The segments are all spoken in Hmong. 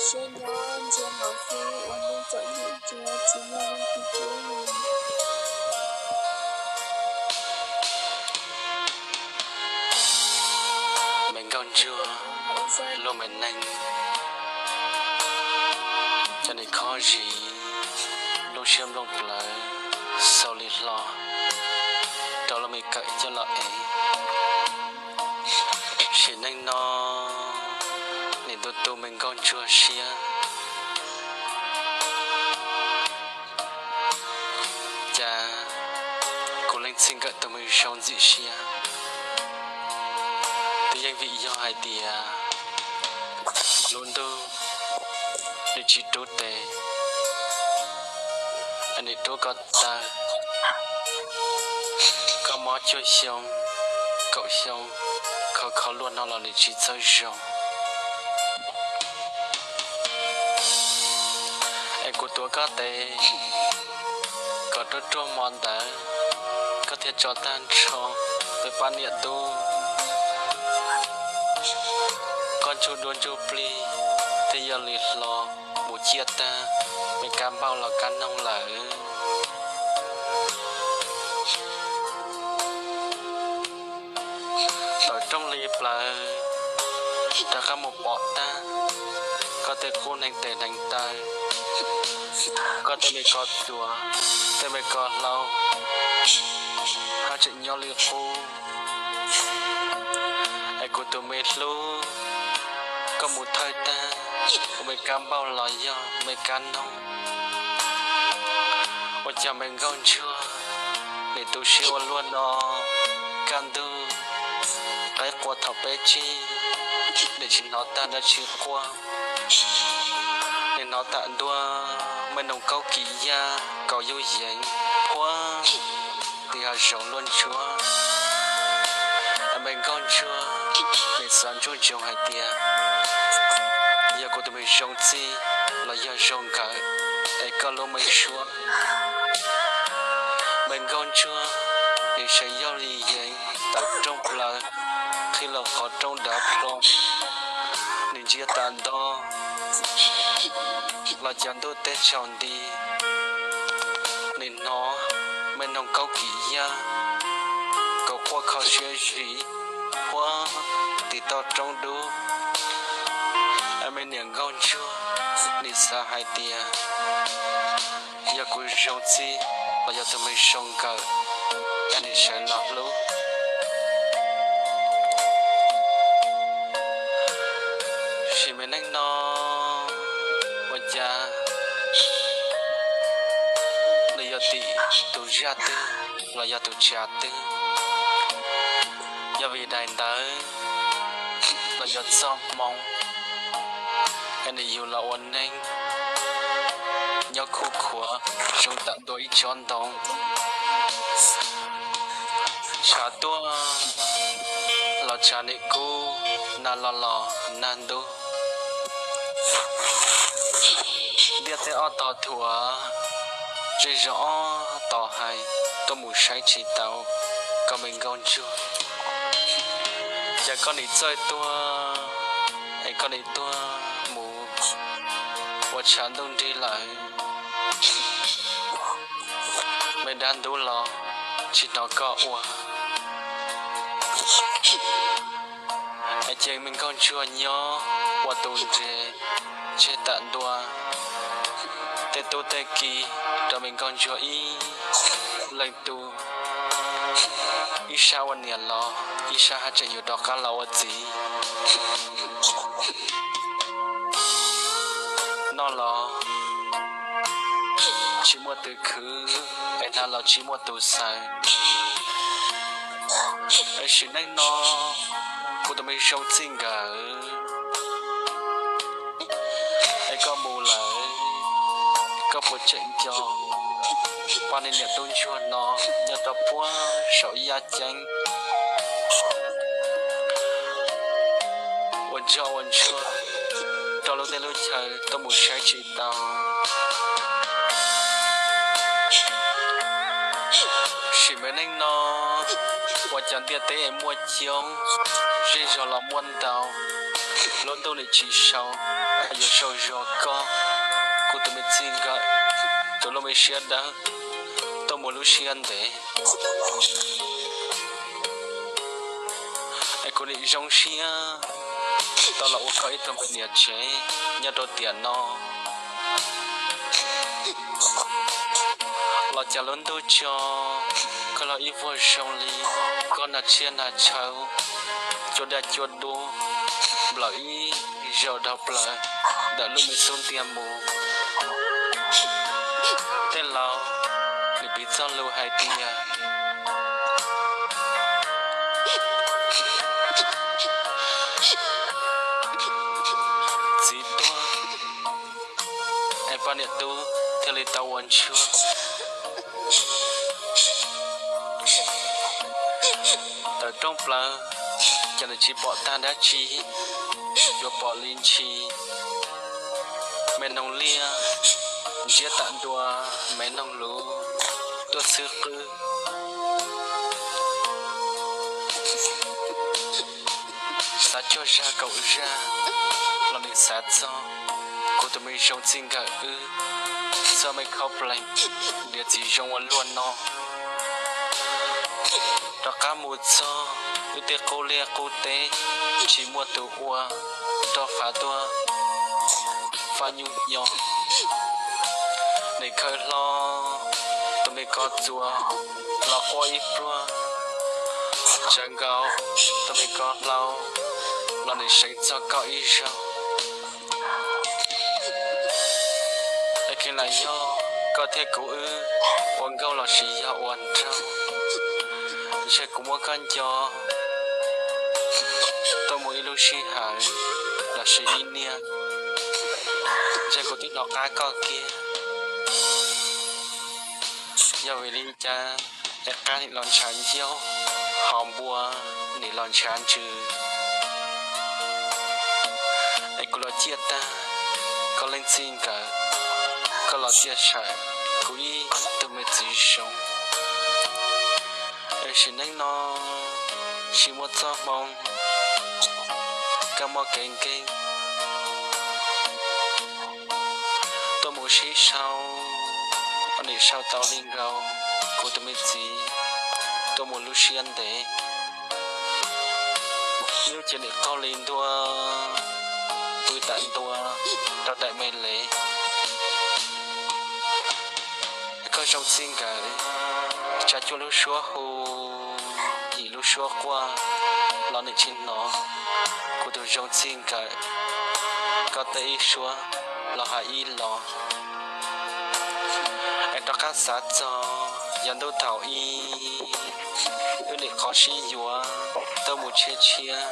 siab nyob ntsia hauv xwb, ua neej txom nyem ntsuag tsis muaj leej twg hlub li. Me nkauj ntsuag, luag me neeg, cov niag khob zis, lub siab nplooj plawv, xaus li hlo rau luag me kawm coj los ev. Sim neej no, nim tu tu me nkauj ntsuag siab. Cas kuv leej txij nkawm tus me zoo ntxim siab, twb yeej vim yog hais tias lub ntuj nws tsis rub tes, nws rub ko taw. Koj mob cuaj xyoo, kaum xyoo, khov kho luaj no los nws tsis txawj zoo. Es kuv tuav koj tes kom ruaj ruaj hmo ntawd, koj thiaj tso tag nrho peb pab niam tub. Koj ntsuj duab ntsuj plig thiaj yog li hlo mus ciaj tag me kab npauj los kab noog lawm. Tawm rooj li plawv rov qab mus pom tag koj tej qub hneev tes hneev taw, koj tej me ko txuas, tej me ko hlau, haj tseem nyob li qub. Es kuv tus me hlub, koj mus thawj tag kuv me kab npauj los yog me kab noog. Ua cas me nkauj ntsuag, nim tu siab ua luaj no, kaj ntug qaib qua thaum peb tsig, nim tsis hnov tag dab tsi quaj. Nim hnov tam ntua me noog kaub kis yaj kaus yuj yeev puag tim hav zoov luaj ntsuag. Es me nkauj ntsuag, nim xav ntsuj ntsoov hais tias yog kuv tus me zoo txij los yog zoo nkawm, es koj lub me suab. Me nkauj ntsuag, nim seev yog li yeev tawm rooj plaws, qhib los qhov rooj dav plho, nim ntsia tas nto los cov ntuj teb tsaus nti, nim hnov me noog kaub kis yaj kaus quaj kho siab zis puag tim toj roob dub. Es me niam nkauj ntsuag, nim xav hais tias yog kuv zoo txij los yog tus me zoo nkawm, es nim sawv los hlub. Sim me neej no, ua cas nws yog tim tus zaj twg los yog tus tsav twg? Yog vim daim ntawv los yog txoj hmoo, es nim yug los ua neej nyob khuj khuav zoo tam ntua ib tsob ntoo. Tshav tuaj los tshav nim kub, nag los los nag ntub. Ntiaj teb ob tog thuam, zej zog ob tog hais, tuaj mus saib tsis tau koj me nkauj ntsuag. Cas koj nim txawj tuag, es koj nim tuag mus ua tshav ntuj nrig lawm. Me dab ntub los tsis hnov koj ua. Es ces me nkauj ntsuag nyob ua tus nres tseg tam ntua. Tej tub tej ki rau me nkauj ntsuag ib leeg tu, ib sab ua niam los ib sab haj tseem yuav rov qab los ua txiv. Noj los tsis muaj tus khwv, es hnav los tsis muaj tus xaws. Es sim neej no kuv tus me zoo txij nkawm, es koj mus lawm, koj puas tseem nco pab niag niam tub ntsuag no nyob rau puag saum ib yaj ceeb ua ntsoj ua ntsuag rau lub teb lub chaw tuaj mus saib tsis tau? Sim me neej no, ua cas ntiaj teb es muaj coob, zej zog los muaj ntau, Lub ntuj nim tsis sau, yuav sau zog koj, kuv tus me txij nkawm, tus lub me siab dawb, tuaj mus lub siab ntev. Es kuv nim zoo siab tau los ua koj ib tug me niam tsev nyob rau tiam no. Los cas lub ntuj tso, koj los ib vuag zoo li koj nag tsiaj nag chaw, cua daj cua dub, nplawm ib zaug dhau plaws ntawm lub me xub ntiag mus. Tej laus nws piv txoj lus hais tias, txiv tuag es poj niam tub thiaj li tau ua ntsuag. Tawm rooj plaws, cas nws tsis pom tag dab tsi, yuav pom li ntshis. Me noog liaj ntsiab tam ntua me noog luv tuaj xwb qwb. Xav cuaj zag kaum zag los nim xav txog kuv tus me zoo txij nkawm wb txoj me khaub plees diav txiv zoo ua luaj no. Rov qab mus txog wb tej qub liaj qub teb, tsis muaj tus ua rau fav tuaj fab nyuj nyo. Nim khaws hlo tus me ko txuas los quaj ib pluag, tsawv nkaus tus me ko hlau los nim seev txog koj ib zaug. Es kheev lam yog koj thiab kuv wb ua nkauj lossis yog ua nraug, ntshe kuv muab koj nco tuaj mus ib lub sij hawm lossis ib niaj, ntshe kuv twb hnov qab koj kiag. Yog vim li cas es qab nim los ntshav ncauj, ho npua nim los ntshav ntsws, es kuv los ciaj tag koj leej txij nkawm, koj los txiaj saim kuv ib tug me txiv zoo. Es sim neej no tsis muaj txoj hmoo, koj muaj kev nkeeg tuaj mus sib sau, nim sau tau li nkaus kuv tus me txiv tuaj mus lub siab ntev. Lub cev nim qaug li ntua, pw tam ntua rau daim me lev. Koj zoo txij nkawm, tsa cuaj lub suab hu, yim lub suab quaj los nim tsis hnov kuv tus zoo txij nkawm koj tej ib suab los hais ib los. Es rov qab xav txog yog ntuj thaum ub, wb nim qhov sib yuav tuaj mus tshiab tshiab.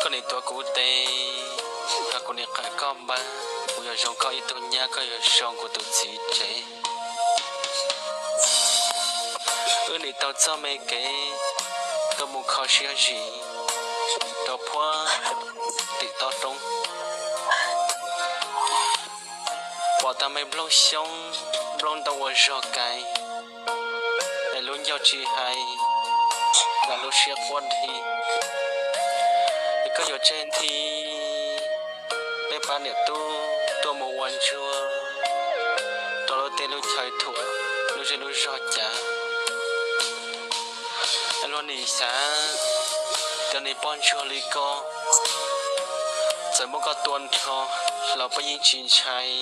Koj nim tuav kuv tes, ho kuv nim qawm koj npawg, kuv yuav zoo koj ib tug nyab, koj yuav zoo kuv tus txiv tsev. Wb nim taug txoj me kev tuaj mus kho siab zim rau puag tim toj roob. Pom tag me nplooj xyoob nplooj ntoo ua zog kais, es lub ncauj tsis hais, lam lub siab quaj nthi. Es koj yuav tseg nthi peb pab niam tub tuaj mus ua ntsuag rau lub teb lub chaw thuam lub zej lub zog cas. Es luag nim xav tias nim poj ntsuag li koj, txawm muab koj tua nrho los peb yeej tsis ntshai.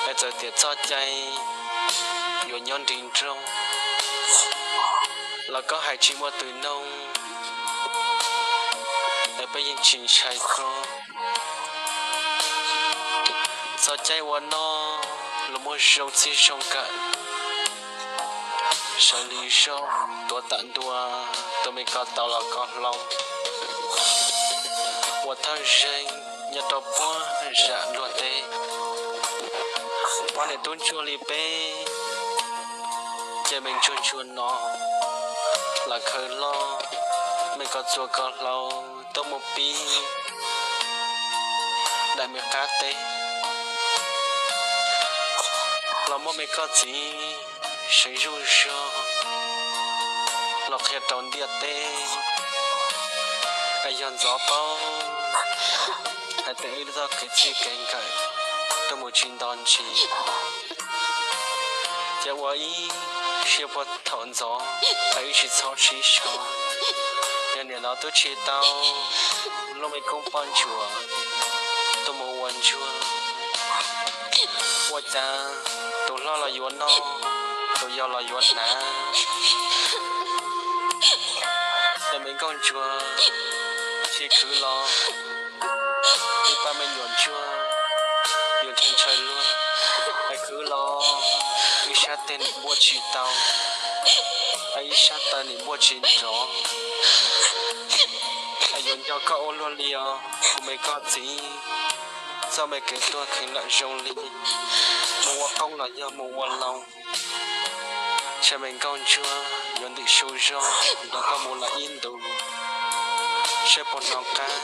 Es txawm tias txoj cai yuav nyob nrig nroog los koj hais tsis muaj tus noog, es peb yeej tsis ntshai koj. Txoj cai ua noj los muaj zoo txij zoo nkawm, sawv li zog tuav tam ntua tus me ko tau los koj hlau ua thawj zeeg nyob rau puag zam luag teb. Poj niam tub ntsuag li peb, ces me ntsuag ntsuag no los khaws loj me ko txuas ko hlau tuaj mus pib daim me qab teb, los muab me koj txiv seev zuj zog. los qhia rau ntiaj teb, es yog Ntxov paub hais tias wb txoj kev txij kev nkawm tuaj mus tsis nto ntsis, ces ua ib siab puag thaum Ntxov, es wb tsis txhob sib sau. Yog niam laus twb tsis tau lub me koob pob ntsuas tuaj mus ua ntsuag, ua cas tus hlob los yuav noj, tus yau los yuav hnav. Tus me nkauj ntsuag tsis khwv los, ib pab me nyuam ntsuag yus ntshaw ntshaw luag, es khwv los ib sab tes nim npuaj tsis tau, es ib sab taw nim npuaj tsis nrov. Es yuav nco koj ua luaj li os kuv me koj txiv, txoj me kev tuag kheev lawm zoo li, mus ua qoob los yog mus ua loo. Saib me nkauj ntsuag yuav ntim su zog nrog koj mus lawm ib ntus, saib puas hnov qab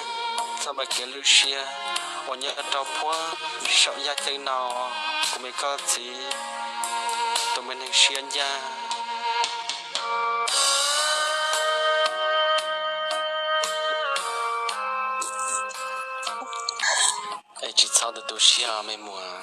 txoj me kev lwj siab uas nyob rau puag saum yaj ceeb no, kuv me koj txiv, tus me neeg siab ncaj. Es tsis txhob tu tu siab me muam.